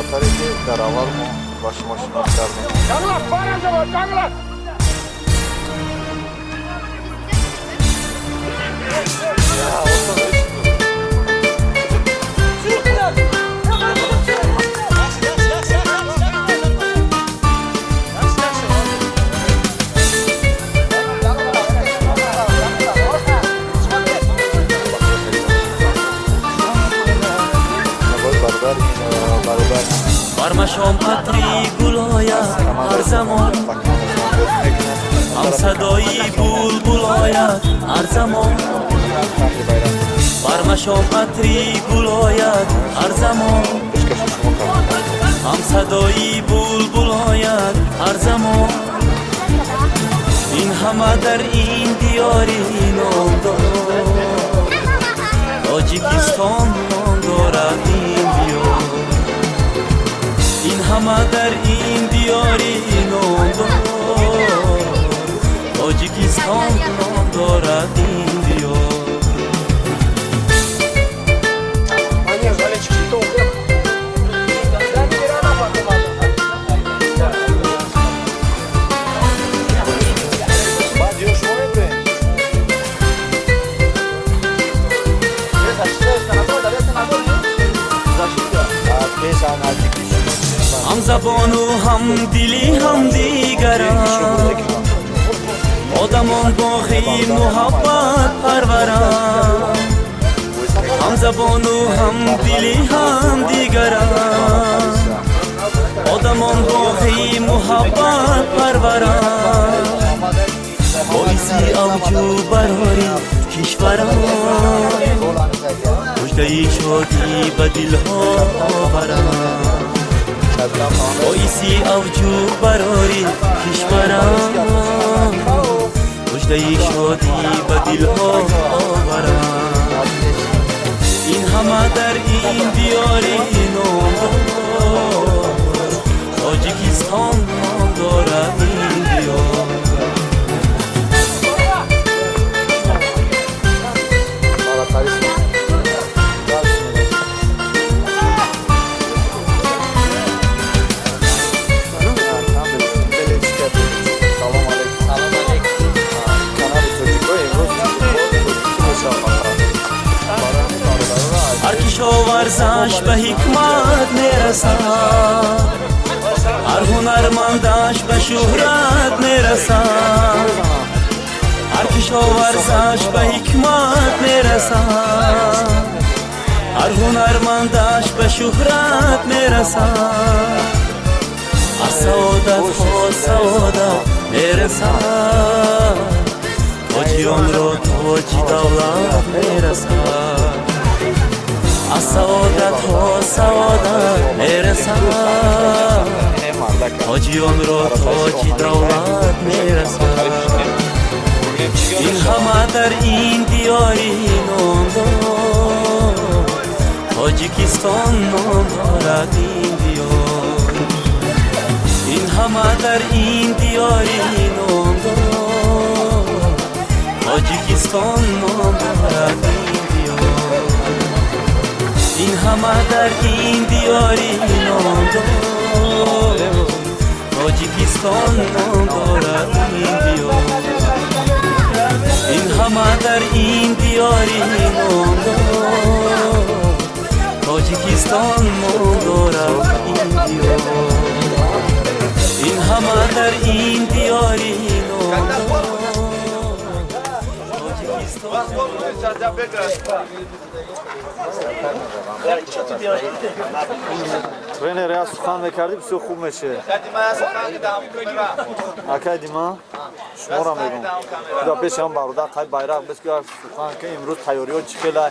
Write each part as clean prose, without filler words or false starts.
Нафаре ки дар аввал мо ба шумо шинос кардем. Бармашом атри гул ояд ҳар замон, ҳам садои булбул ояд ҳар замон. Бармашом атри гул ояд ҳар замон, ҳам садои булбул ояд ҳар замон. Ин ҳама дар ин диёри номдор, Тоҷикистон ном дорад ин диёр. Ин ҳама дар ин диёри номдор, Тоҷикистон ном дорад ин диёр. Ҳамзабону ҳамдили ҳамдигаранд, одамон боғи муҳаббат парваранд. Ҳамзабону ҳамдили ҳамдигаранд, одамон боғи муҳаббат парваранд. Боиси авҷу барори кишваранд, муждаи шодӣ ба дилҳо оваранд. Боиси авҷу барори кишварам, муждаи шодӣ ба дилҳо оварам. Ин ҳама дар ин диёри номдор, Тоҷикистон ном дорад ин диёр. Ҳар кишоварзаш ба ҳикмат мерасад, ҳар ҳунармандаш ба шӯҳрат мерасад. Ҳар кишоварзаш ба ҳикмат мерасад, ҳар ҳунармандаш ба шӯҳрат мерасад. Аз саодатҳо саодат мерасад, тоҷионро тоҷи давлат мерасад. Аз саодатҳо саодат мерасад, тоҷионро тоҷи давлат мерасад. Ин ҳама дар ин диёри номдор, Тоҷикистон ном дорад ин диёр. Ин ҳама дар ин диёри номдор, Тоҷикистон ном дорад ин диёр. Ин ҳама дар ин диёри номдор, Тоҷикистон ном дорад ин диёр. Ин ҳама дар ин диёри номдор, Тоҷикистон ном дорад ин диёр. Ин ҳама дар ин диёри номдор, Тоҷикистон. Тренер я сухан мекардӣ, бисёр хуб меше. Акай Дима, шуморо мегум. Худо пеш ҳам бародар қай байрақ бис ки сухан ки имрӯз тайёриҳо чӣ хела,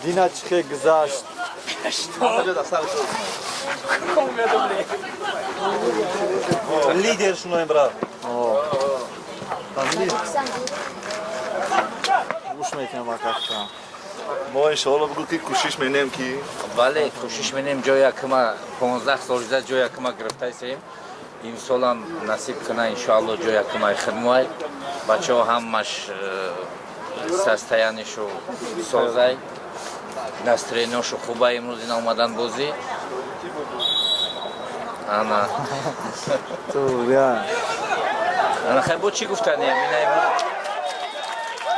дина чӣ хел гузашт. Лидер шуноем, брат. Гӯш мекунам, ака. Мо иншоалло бугӯ ки кӯшиш менем ки Бале, кӯшиш менем ҷои якма, 15 сол шуда ҷои якма гирифтаистем. Имсолам насиб куна, иншоалло, ҷои якмаи хидмай. Бачаҳо ҳамаш состояние шу созай, настроение шу хуба. Имрӯз ина омадан бозӣ. Ана. Туя. Ана хай бо чӣ гуфтанем?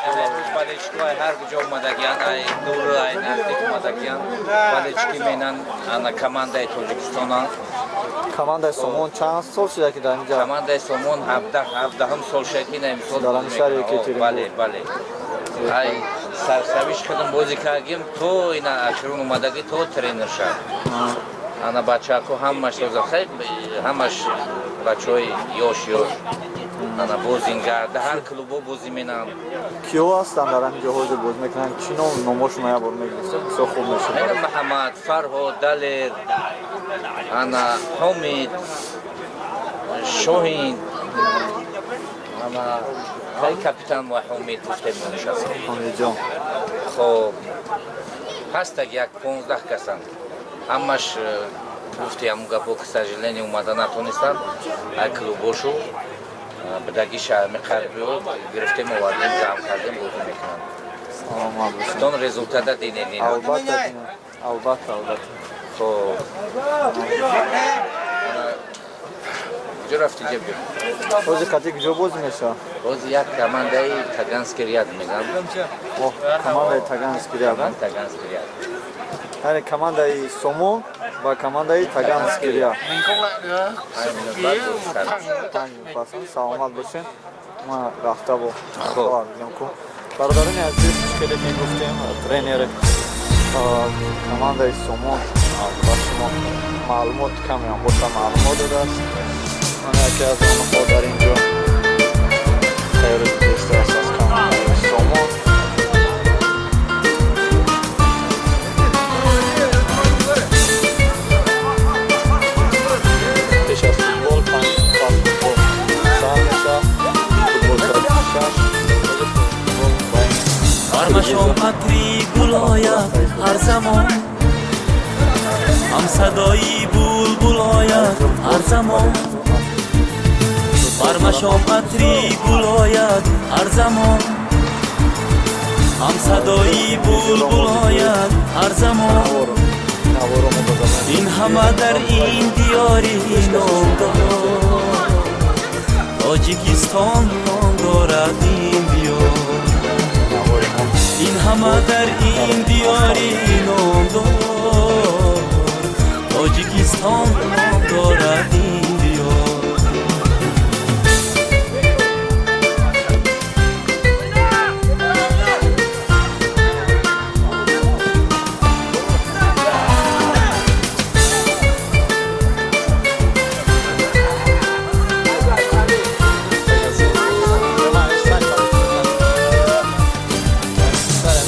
Ина имрӯз болельщикҳои ҳар куҷо омадагиян, ай дур, ай наздик омадагиян. Болельщики менан, ана командаи Тоҷикистонан. Командаи Сомон чанд сол шуда ки дар инҷа? Командаи Сомон 17 17 сол шуд ки ина имсол Дар ҳамин шаҳри Екатеринбург. Бале, бале. Ай сарсавиш кардам, бозӣ кардем, то ина охирон омадагӣ, то тренер шад. Ана бачаҳако ҳамаш соза, хай ҳамаш бачаҳои ёш ёш. Ана бозингар, дар ҳар клубо бозӣ менанд. Киё ҳастанд дар ҳамин ҷо ҳозир бозӣ мекунанд? Чӣ ном номошона як бор мегирифтем, бисёр хуб мешуд. Ана Муҳаммад, Фарҳод, Далер, ана Ҳомид, Шоҳин, ана хай капитан мо Ҳомид гуфтем нишаст. Ҳомидҷон. Хоб, ҳастак як 15 касанд. Ҳамаш гуфти ҳамун гапо, к сожалению, омада натонистанд. Ай клубошу бидагиша меқарбиё гирифтем, овардем, ҷамъ кардем, бозӣ мекунанд. Саломат бошед. Тон результата динед ина. Албатта, албатта, албатта. Хоб. Куҷо рафти, ҷеб? Ҳозир қати куҷо бозӣ мешавад? Боз як командаи Таганский ряд мегам. Оҳ, командаи Таганский ряд. Таганский ряд. Яъне командаи Сомон ва командаи Таганский ряд. Саломат бошед. Ма рафта бо. Хоб. Бародарони азиз, хеле ки гуфтем, тренери командаи Сомон ба шумо маълумот камеам боша маълумот додааст. Ман яке аз онҳо дар ин ҷо тайёри дидааст аз командаи Сомон. Пеш аз футбол 5 футбол сар мешавад. Футбол соати 6. Бармашом атри гул ояд ҳар замон, ҳам садои булбул ояд ҳар замон. Бармашом атри гул ояд ҳар замон, ҳам садои булбул ояд ҳар замон. Ин ҳама дар ин диёри номдор, Тоҷикистон ном дорад ин диёр. Ин ҳама дар ин диёри номдор, Тоҷикистон ном дорад ин диёр.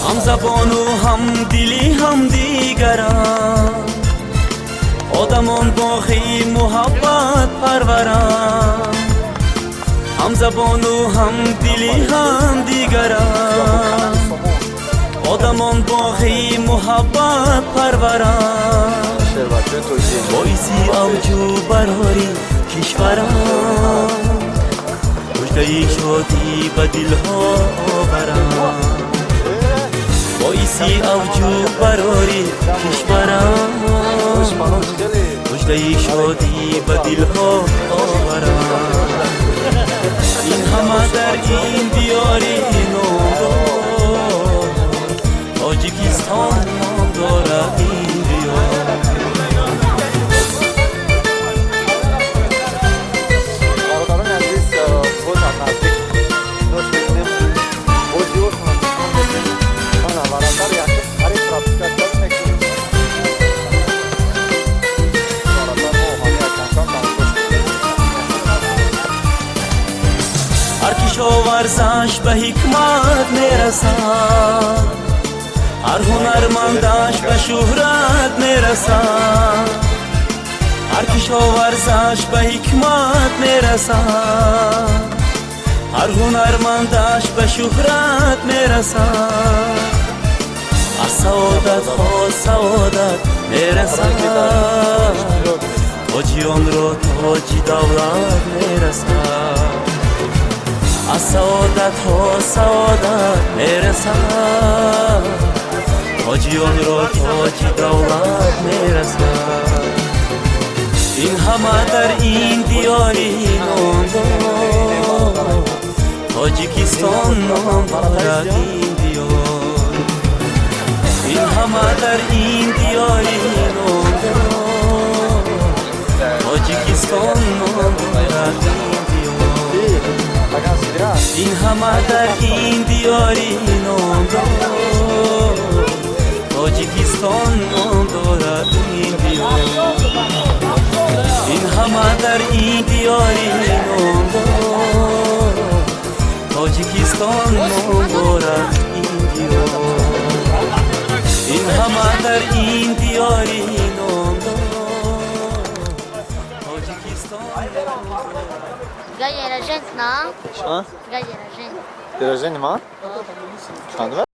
Ҳамзабону ҳамдили ҳамдигаранд, одамон боғи муҳаббат парваранд. Ҳамзабону ҳамдили ҳамдигаранд, одамон боғи муҳаббат парваранд. Боиси авҷу барори кишваранд, муждаи шодӣ ба дилҳо оваранд. Боиси авҷу барори кишваранд, муждаи шодӣ ба дилҳо оваранд. Ин ҳама дар ин диёри номдор, Тоҷикистон ном дорад ин диёр. Бародарони азиз, боз аз наздик нӯш мекунем, бозиҳошонро нишон медиҳем. Мана варатар якум қариб пропускать мекунем. Варатар мо ҳамия камкам тамошош мекунем. Ҳар кишоварзаш ба ҳикмат мерасад, ҳар ҳунармандаш ба шӯҳрат мерасад. Ҳар кишоварзаш ба ҳикмат мерасад, ҳар ҳунармандаш ба шӯҳрат мерасад. Аз саодатҳо саодат мерасад, тоҷионро тоҷи давлат мерасад. Аз саодатҳо саодат мерасад, тоҷионро тоҷи давлат мерасад. Ин ҳама дар ин диёри номдор, Тоҷикистон ном дорад ин диёр. Ин ҳама дар ин диёри номдор, Тоҷикистон ном дорад ин диёр. Ин ҳама дар ин диёри номдор, Тоҷикистон ном дорад ин диёр. Ин ҳама дар ин диёри номдор, Тоҷикистон ном дорад ин диёр. Ин ҳама дар ин диёри номдор, Тоҷикистон. День рождения на? А? День рождения. День рождения ман? Чандума?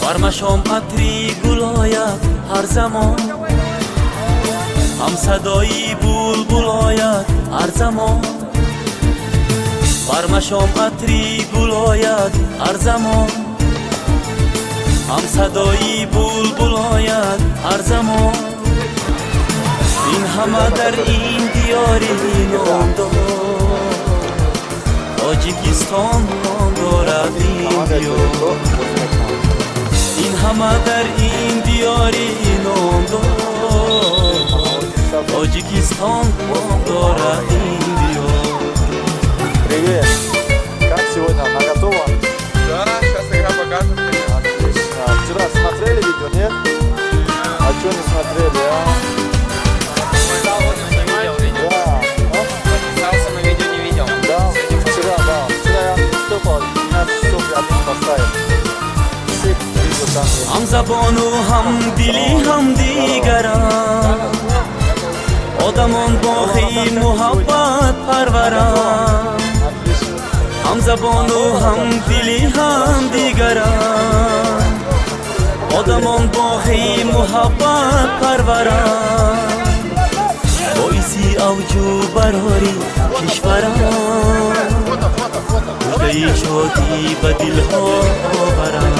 Бар машом атри гул ояд ҳар замон, ҳам садои булбул ояд ҳар замон. Бар машом атри гул ояд ҳар замон, ҳам садои булбул ояд ҳар замон. Ин ҳама дар ин диёри номдор, Тоҷикистон ном дорад ин диёр. Ин ҳама дар ин диёри номдор, Тоҷикистон ном дорад ин диёр. Привет! Как сегодня? На готово? Да, сейчас игра покажет. Отлично. Вчера смотрели видео, нет? А что не смотрели, а? Да. А? Подписался, но видео не видел. Да, вчера, да. Вчера я выступал, 12 часов я один поставил. Все видео там есть. Ҳамзабону ҳамдили ҳамдигаранд, одамон боғи муҳаббат парваранд. Отлично. Ҳамзабону ҳамдили ҳамдигаранд, одамон боғи муҳаббат парваранд. Боиси авҷу барори кишваранд, муждаи шодӣ ба дилҳо оваранд.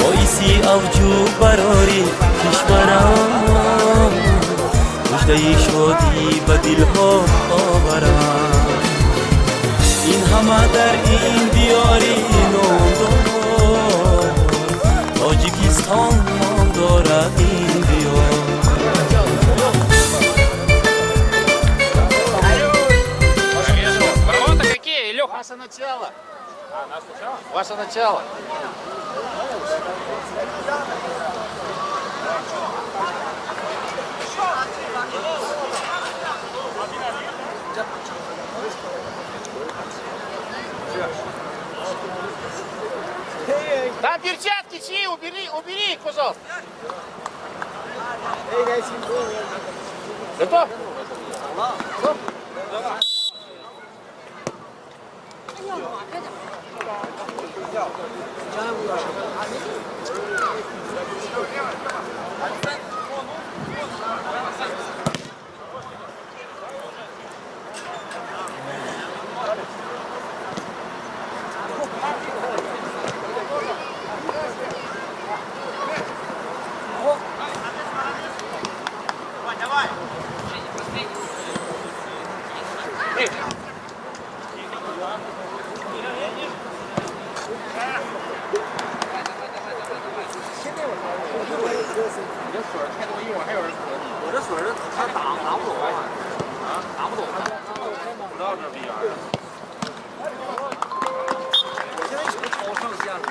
Боиси авҷу барори кишваранд, муждаи шодӣ ба дилҳо оваранд. Ин ҳама дар ин диёри номдор, Тоҷикистон ном дорад ин диёр. Ворота какие, Илюха? Ваше начало. Ваше начало. Там перчатки чьи? Убери, убери их, пожалуйста. Готов?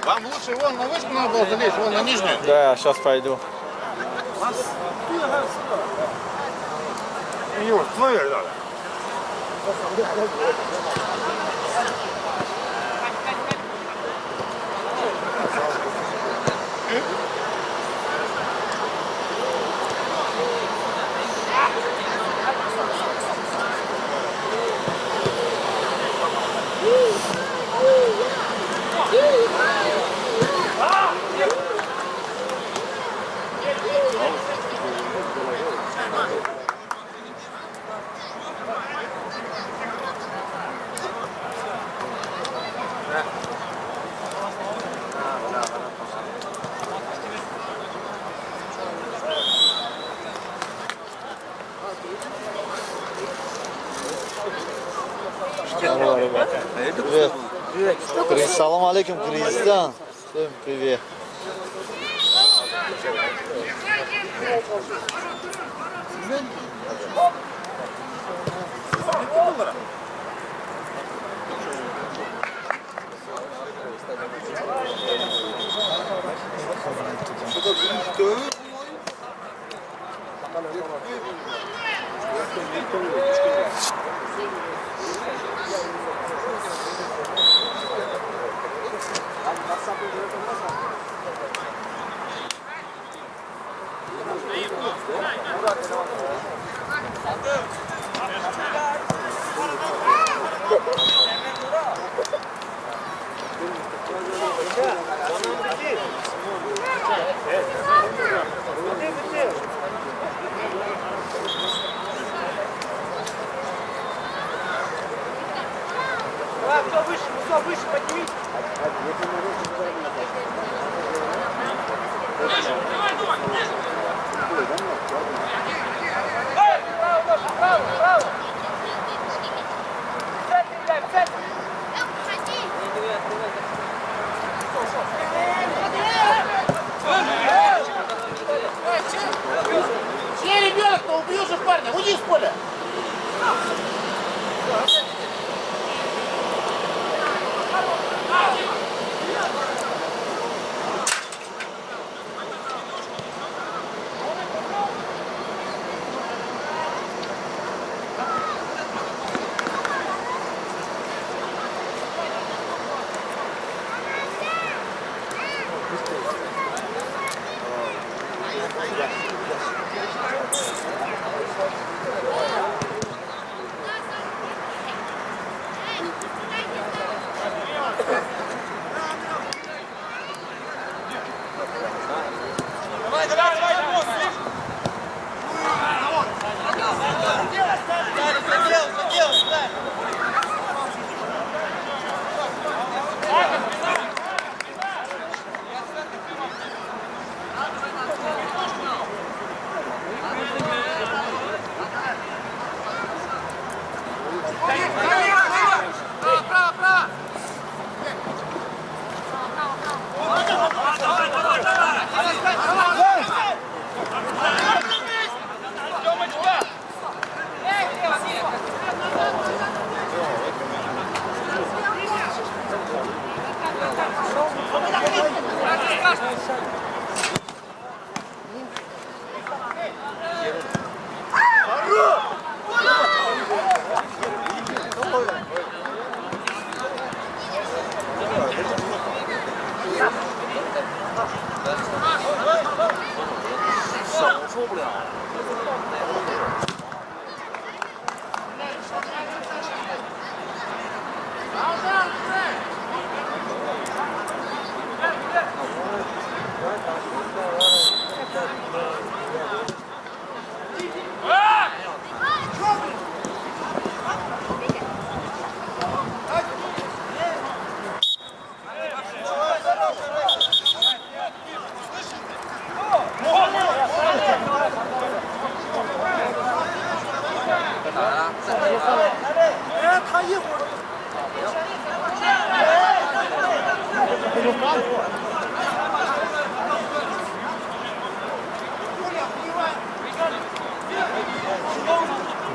Вам лучше вон на вышку надо было залезть, вон на нижнюю. Да, я сейчас пойду. 一会儿资源的。Здорово, ребята. Привет. Привет. Салам алейкум, Кыргызстан. Всем привет. Чей ребенок-то убил же парня? Уйди с поля!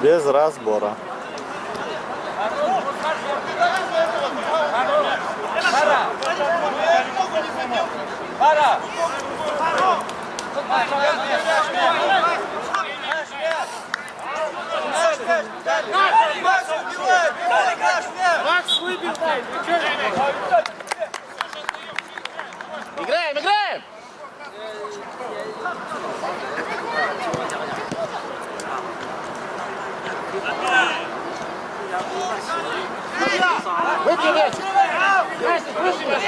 Без разбора. Играем, играем! Выпей мячик! Красный, выше мяч!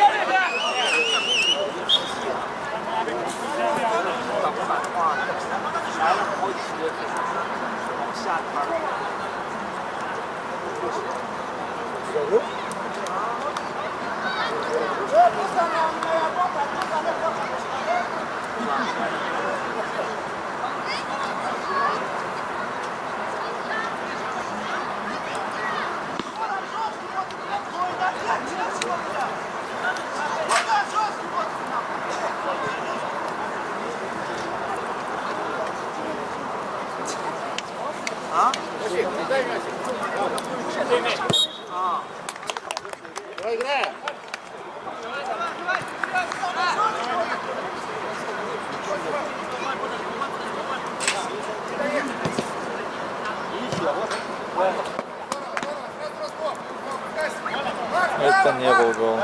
Это не был гол.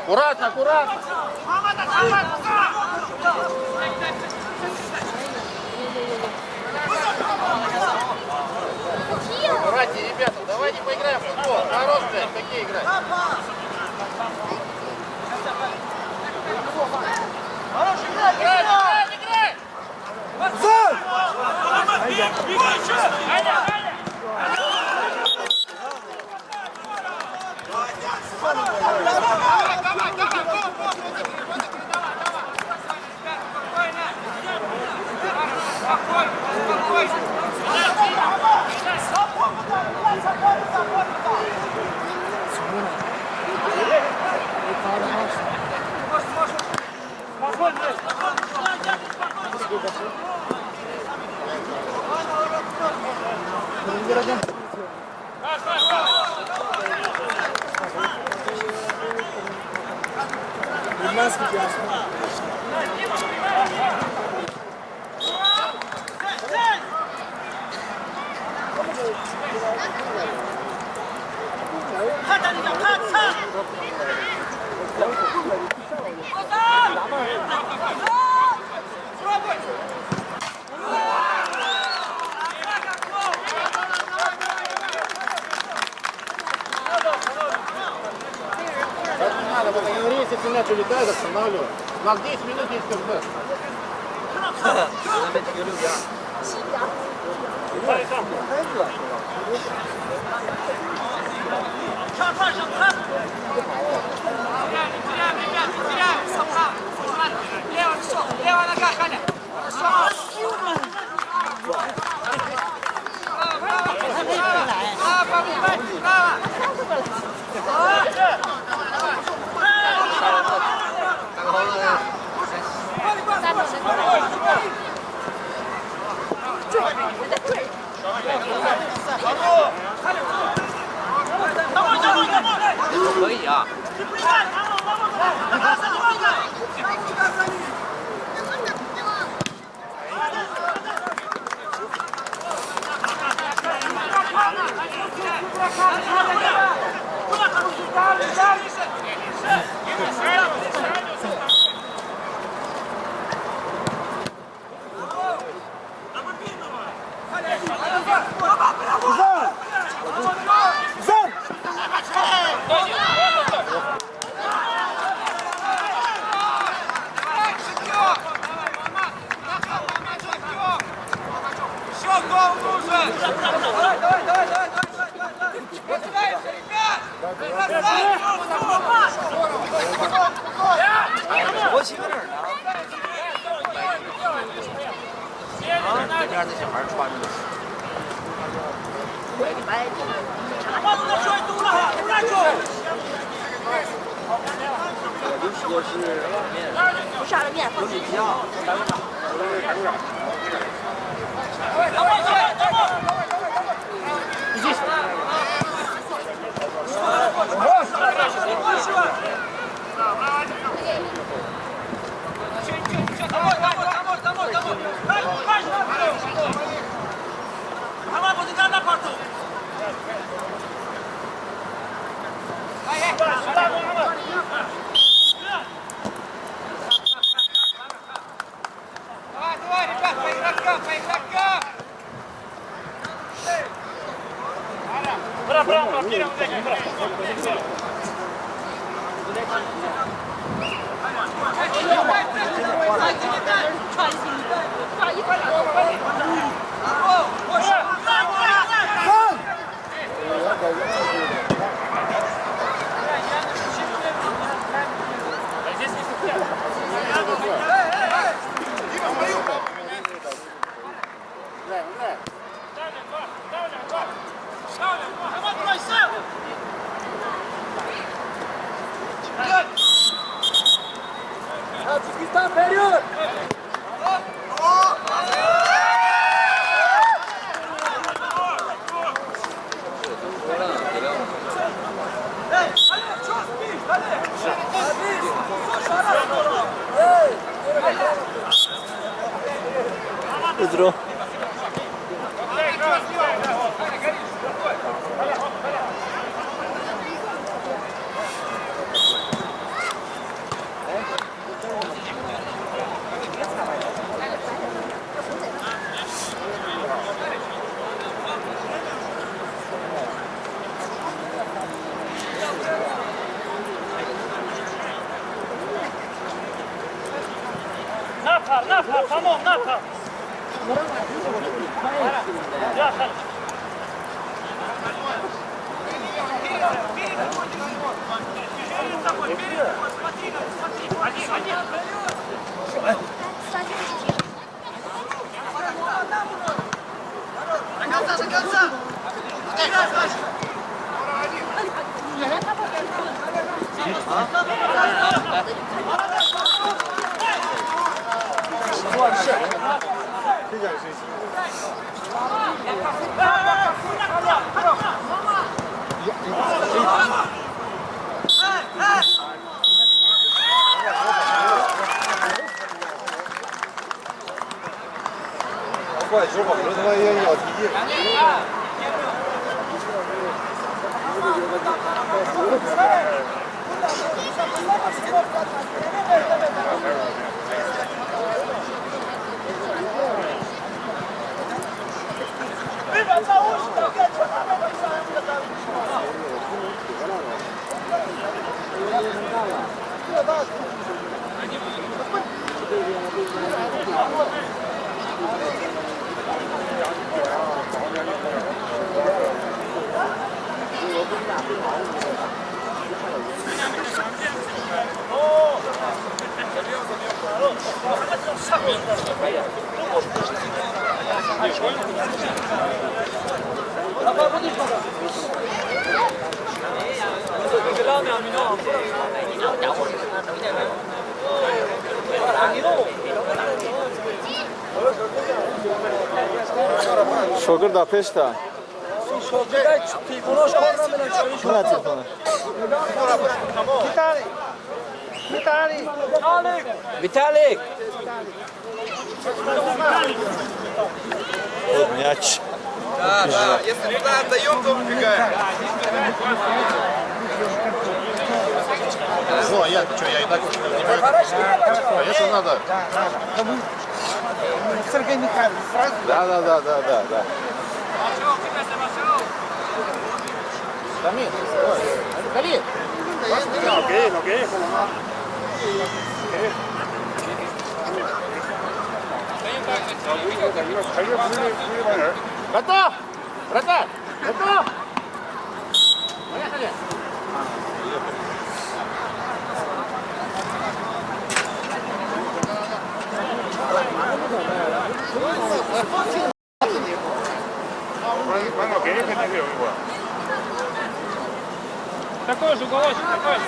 Аккуратно, аккуратно! Аккуратнее, ребята, давайте поиграем в футбол. Хорош, блядь, какие играть? Играй, играй, играй! Так не надо, вот они если мяч улетает, останавливают. У нас 10 минут есть КФ. Шогирд пешта. Шогирд телефонаш кор намекунад. Куна телефона? Виталик! Вот мяч. Да, да, если туда отдаем, то убегаем. Ну, а я что, я и так уж не понимаю. Конечно, надо. Сергей Михайлович, сразу. Да. Готов! Братан! Готов! Поехали! Такой же уголочек, такой же.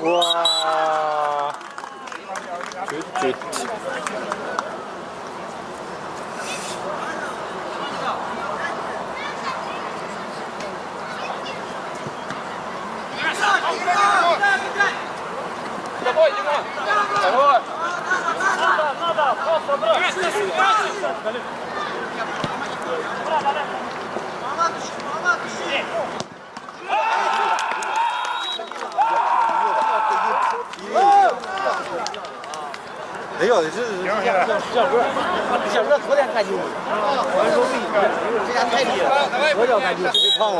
Уа! Чуть-чуть. 没有，这小哥昨天看球，这家太厉害了，左脚看球。这胖了。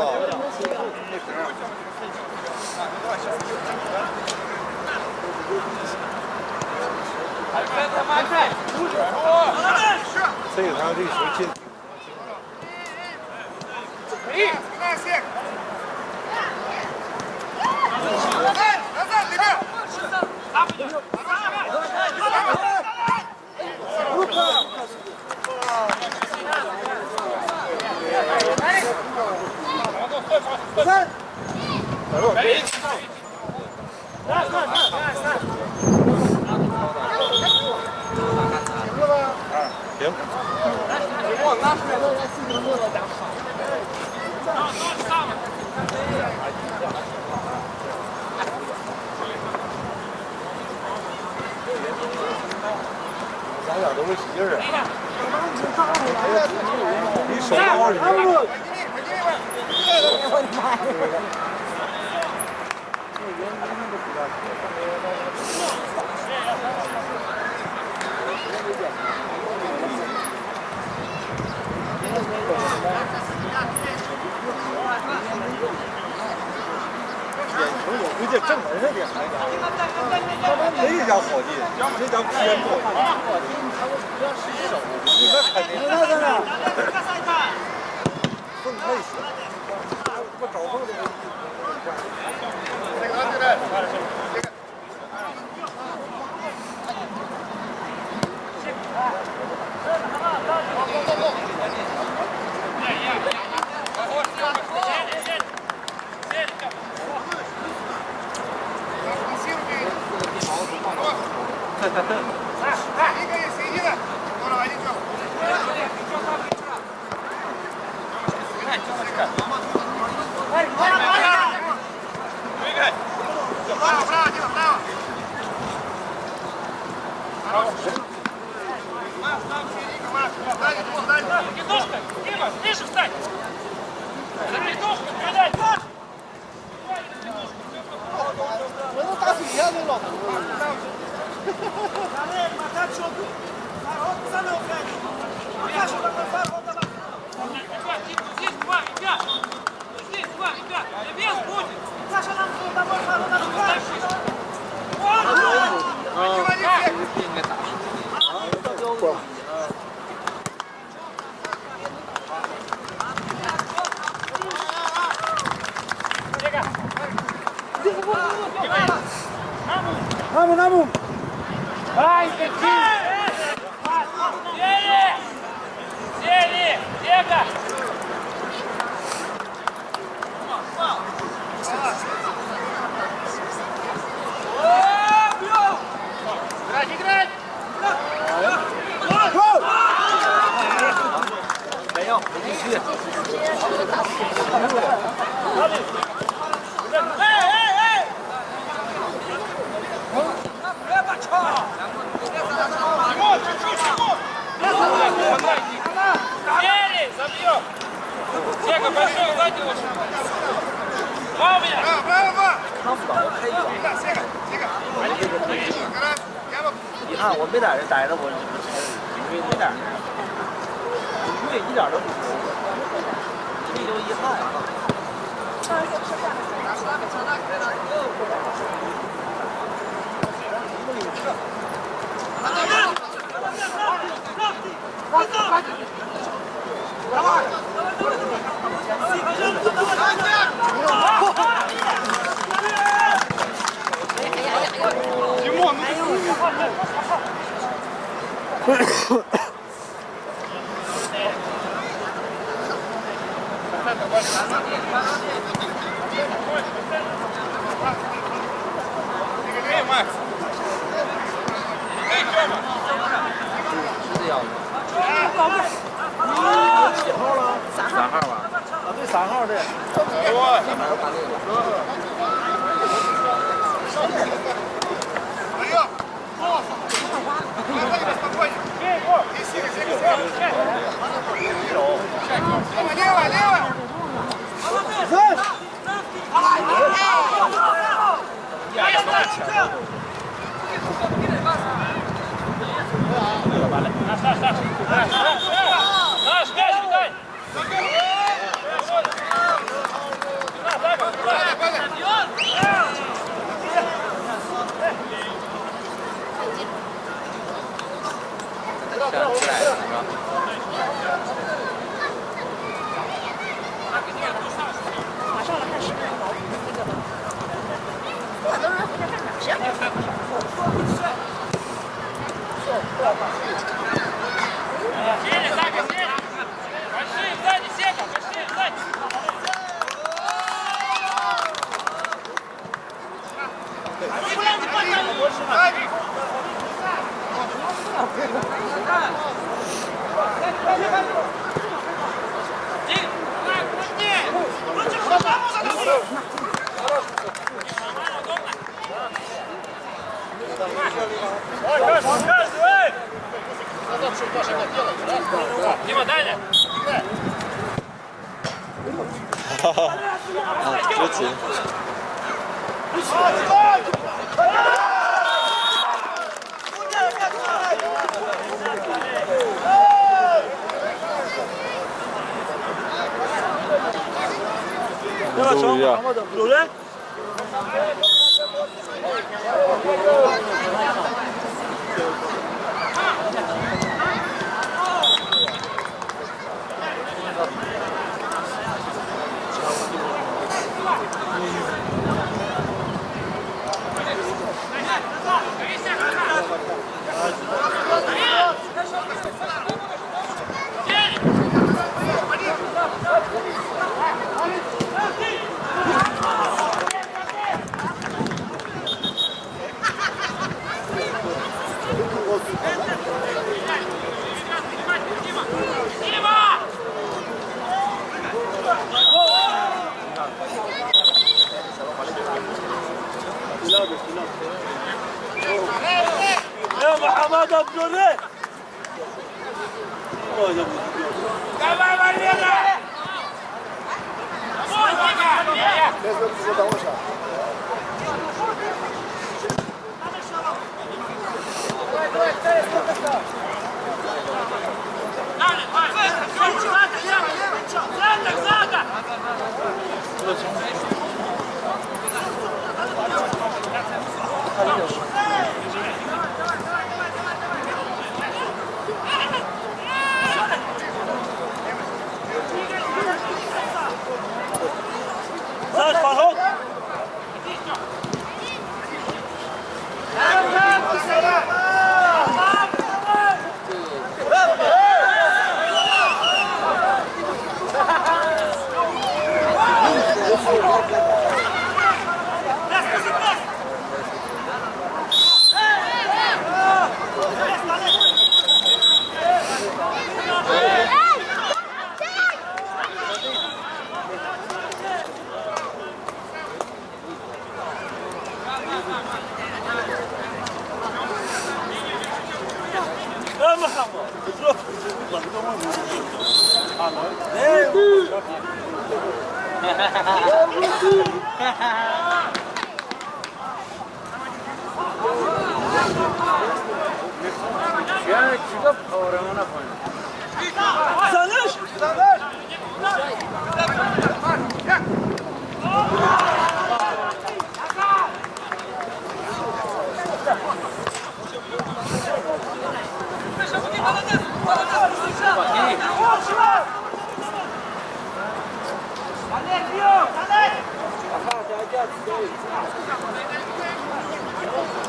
这个他这个球进。 行。咱俩都会使劲儿啊！你手高你。有点正门那点，这家好进，这家偏不好进。你看肯定的，缝太小，我找缝都没。 Петушка, Дима, ближе встань! За петушку, стреляй! Здесь два, ребят! Здесь два, ребят! Сели! Сели! Дега! Играть, играть! Сели! Забьем! Дега, большой, сзади лучше! Два у меня! 你看我没在这待着，我没在，对，一点都不输，这就遗憾。 Эй, Макс! Эй, Тёма! 三号吧？啊，对，三号的。 Лево, лево! Наш мяч, Виталь! 想起来了是吧？ Сели, Сага, сели! Большие сзади, Сега, большие сзади! Дима, дай! Третий. Ду як. Дима! Давай, Валера! Давай, Центр, Сага!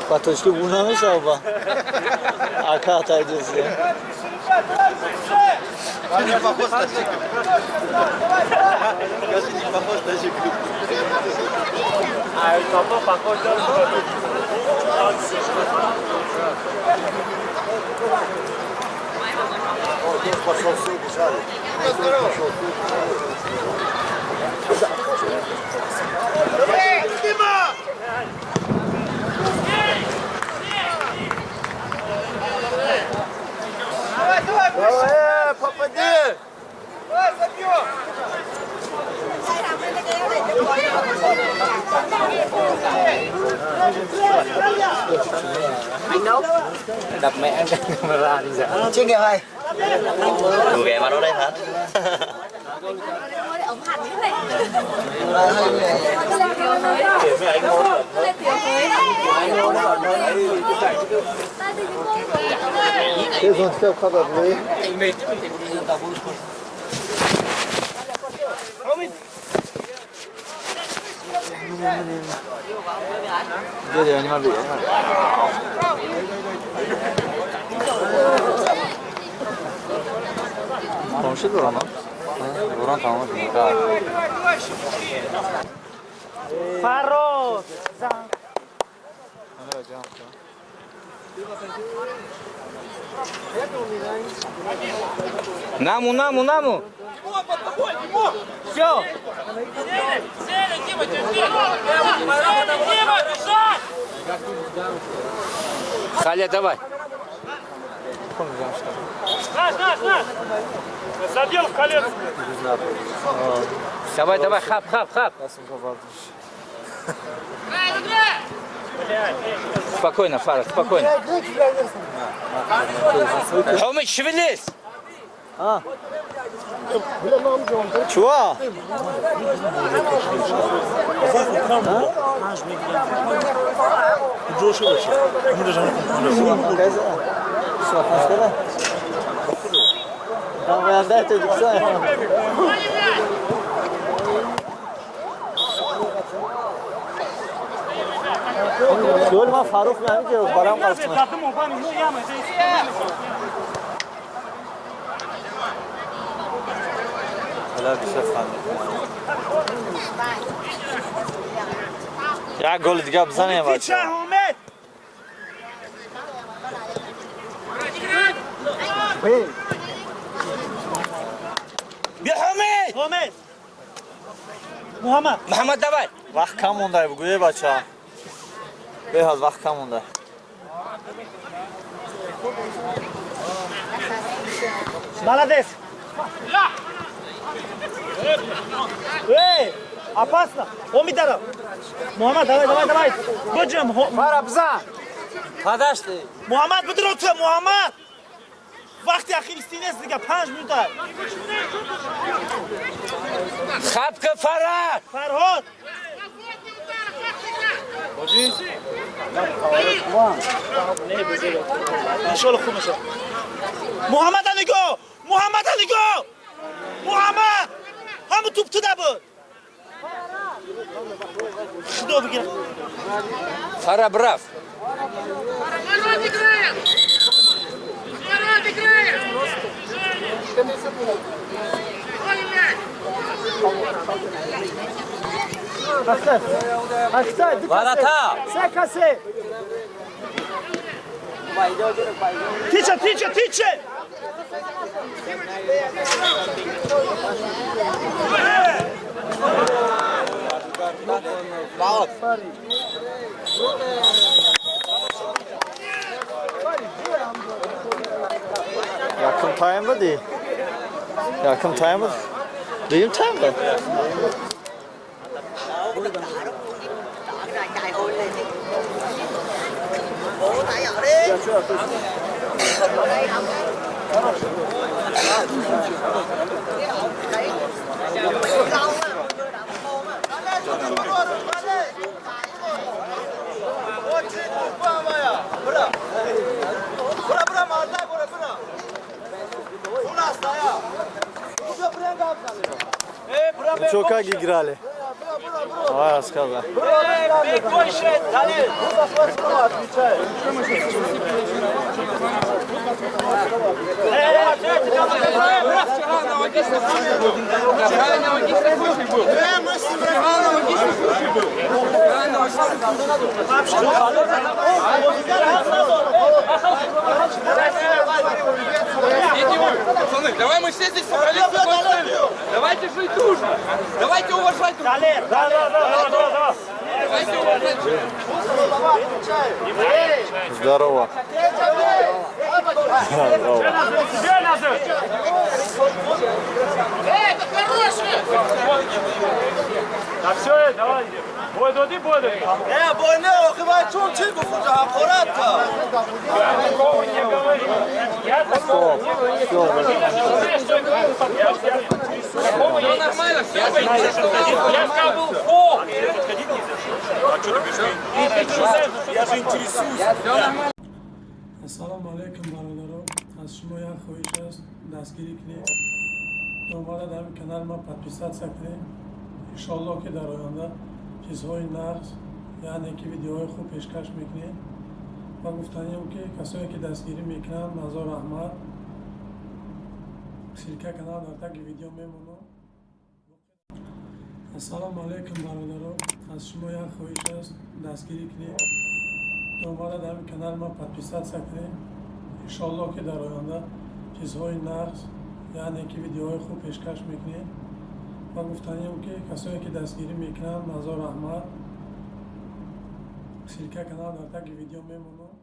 Ба тоҷикӣ бу намешава ба ака таҷизе. Не похож на Жику. Скажи, не похож на Жику. А папа похож на Дима! Давай, давай, Давай, попади! Давай, забьем! Đập mẹ camera đi dạ. Chuyên nghiệp hay. Đủ ghé mà nó đây hả? Komşu duran Duran tamam. Фаррод! Наму, наму, наму! Все! Цели, Дима, терпи! Цели, Дима, бежать! Халя, давай! Наш, наш, наш! Забил в колено! Давай, давай, хап, хап, хап! Спокойно, Фарах, спокойно. Хомич, шевелись! Чуа? Гол ман Фарух меҳами ки барам қалфтма. Як гол дига бизанем бача. Бия, Хомид! Ҳомид! Муҳаммад! Муҳаммад, давай! Вақт кам монда бугӯе бача. Беҳад вақт кам монда. Молодец! Эй, опасно! Ҳомид дарав! Муҳаммад, давай, давай, давай! Буҷам! Фара, бзан! Подожди! Муҳаммад, бидро ту, Муҳаммад! Вақти ахиристӣ нест дига, 5 минута. Хапка, Фарах! Фарҳод! Иншолло хуб мешавад. Муҳаммада нигоҳ! Муҳаммада нигоҳ! Муҳаммад! Ҳамун туп туда буд. Худо бигирад. Фара, брав! Народ играем! Народ играем! Ой, мяч! Ворота! Тича, тича, тича! Якум тайм буди? Якум тайм буд? Дуюм тайм буд? Ну что, как играли? Давай рассказывай. Пацаны, давай мы все здесь собрались с одной целью. Давайте жить дружно. Давайте уважать друг друга. Давайте уважать друг друга. Здорово. Здорово. Это хороший! Так все, давай. Бой доди, бой доди. Стоп. Все, Все нормально, все Я сказал, был фол. Ассалому алайкум, бародаро. Аз шумо як хоҳиш аст, дастгирӣ кунед, то омада дар ин канали ма подписаться кунед. Иншоалло, ки дар оянда чизҳои нағз, яъне ки видеоҳои хуб пешкаш мекунед. Ва гуфтанием, ки касое ки дастгирӣ мекунанд, ҳазор раҳмат. Ссылка канал дар таги видео мемонам. Ассалому алайкум, бародаро. Аз шумо як хоҳиш аст, дастгирӣ кунед, то омада дар ин канали ма подписаться кунед. Иншоалло, ки дар оянда чизҳои нағз, яъне ки видеоҳои хуб пешкаш мекунед. Ва гуфтанием, ки касое ки дастгирӣ мекунанд, ҳазор раҳмат. Ссылка канал дар таги видео мемонам.